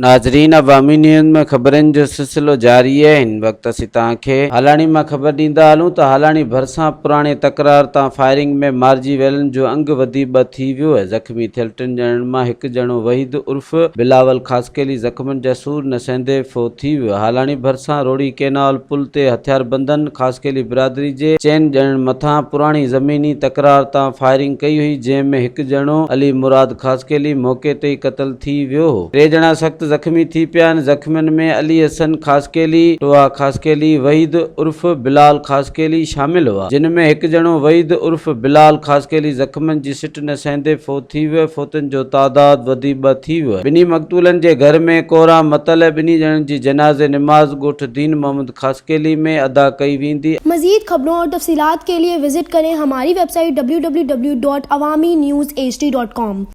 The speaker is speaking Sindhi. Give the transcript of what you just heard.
ناظرين عوامي نيوز ۾ خبرن جو سلسلو جاري آهي هن وقت اسين توهان کي هالاڻي مان خبر ڏيندا هلون ته هالاڻي ڀرسان پراڻي تڪرار تان فائرنگ ۾ مارجي ويلن جو انگ وڌي ٻه ٿي ويو ۽ زخمي ٿيل ٽن ڄڻن مان هڪ ڄڻو وحيد عرف بلاول خاصخيلي زخمن جا سور نه سهندي فوت ٿي ويو هالاڻي ڀرسان روهڙي ڪينال پل تي هٿياربندن خاصخيلي برادري جي چئن ڄڻن مٿان پراڻي زميني تڪرار تان فائرنگ ڪئي هئي جنهن ۾ هڪ ڄڻو علي مراد خاصخيلي موقعي تي ئي قتل ٿي ويو هو. ٽي ڄڻا سخت زخمي ٿي پيا آهن. زخمين ۾ علي حسن خاصخيلي، ٽوها خاصخيلي، وحيد عرف بلال خاصخيلي شامل هئا. جن ۾ هڪ ڄڻو وحيد عرف بلال خاصخيلي زخمن جي سٽ نه سهندي فوت ٿي ويو. فوتن جو تعداد وڌي ٻه ٿي ويو. ٻنهي مقتولن جي گهر ۾ ڪهرام متل ٻنهي ڄڻن جي جنازي نماز ڳوٺ دين محمد خاصخيلي ۾ ادا ڪئي ويندي. مزيد خبرون اور تفصيلات کے لئے وزٽ ڪرين ھماري web site www.awamiNewsHD.com.